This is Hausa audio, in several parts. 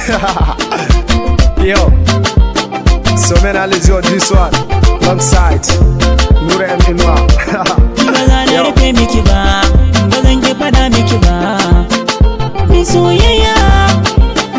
Yo, so man, I on this one. Alongside Nura M Inuwa. Ba za na rufe miki ba, ba zan ki faɗa miki ba. Ni soyayya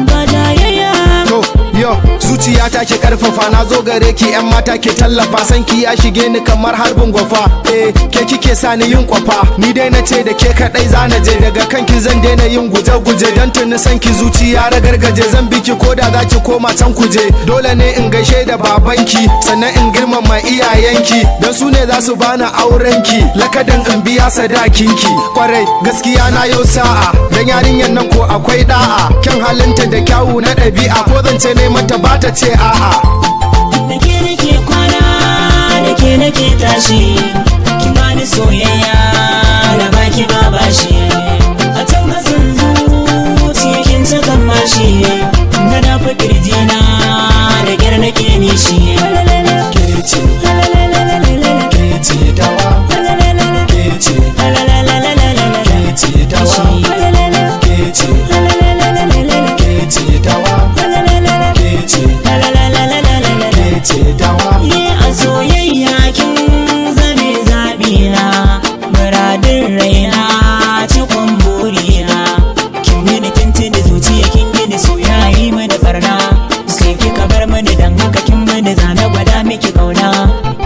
ba jayayya. To, yo, zuciya ta ke karfafa, na zo gare ki, yan mata ke tallafa, san ki ya shige ni kamar harbin gwafa. Eh, ke kike sa ni yin kwafa. Ni dai na ce da ke kadai zana je, daga kanki zan daina yin guje-guje, dan tuni san ki zuciya ragargaje. Zan biki ko da za ki koma can kuje. Dole ne in gaishe da babanki, sannan in girmama iyayenki, dan su ne za su bani aurenki, lakadan in biya sadakinki. Kwarai, gaskiya na yau sa'a, dan yarinyar nan ko akwai da'a, kyan halinta da kyawu na ɗabi'a, ko zance ne mata ba ta ce a'a. Da ke nake kwana, da ke nake tashi, ki bani soyayya da baki ba bashi. A can kasan zuciya kin sakan mashi, na dafa kirjina da kyar nake nishi. Kece, kece dawa, kece, kece dawa, kece, kece dawa, kece, kece dawa. Ye a soyayya kin zame zaɓina, muradin raina, cikon burina. Kin mini tuntuni zuciya, kin gini soyayi mini barna. Sai kika bar mini, dan haka kin mini zane gwada miki kauna.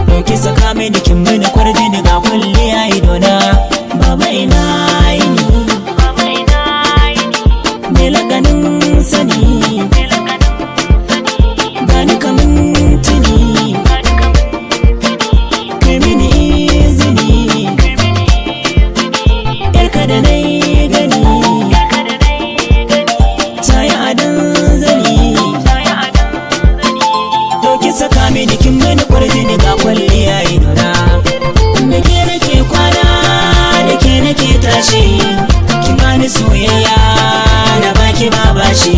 Dauki saka mini, kin mini kwarjini, ga kulliya idona. Baba ina yini, me lakanin sani, gani kamun tuni, kai mini izini, yarka da na gani ta yi adon zani. Dauki saka mini, kin mini kwarjini, ga kwalliya idona. Da ke nake kwana, da ke nake tashi, ki bani soyayya da baki ba bashi.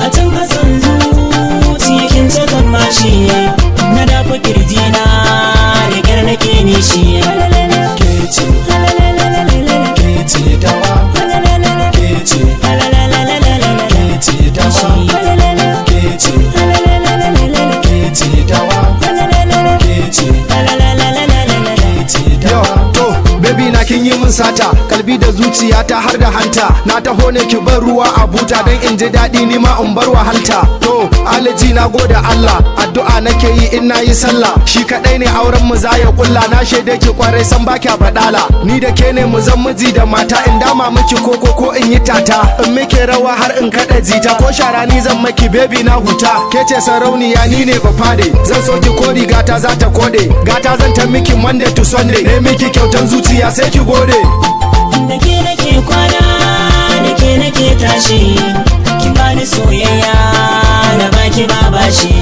A can kasan zuciya kin sakan mashi, na dafa kirjina da kyar nake nishi. Kece, kece dawa, kece, kece dawa, kece, kece dawa, kece, kece dawa. To, baby na, kin yi min sata, kalbi da zuciyata har da hanta. Na taho ne ki bar ruwa a buta dan in ji daɗi ni ma in bar wahalta. To, alaji na gode Allah, addu'a nake yi in na yi sallah. Shi kaɗai ne auren mu za ya kulla, na shaide ki kwarai san ba kya baɗala. Ni da ke ne mu zan miji da mata, in dama miki koko ko in yi tata. In muke rawa har in kaɗa jita, ko shara ni zan maki, baby na huta. Ke ce sarauniya, ni ne bafade. Zan so ki ko rigata za ta kode. Gata zan ta miki Monday to Sunday. Ne miki kyautan zuciya, sai ki gode. Da ke nake kwana, da ke nake tashi, ki bani soyayya da baki ba bashi.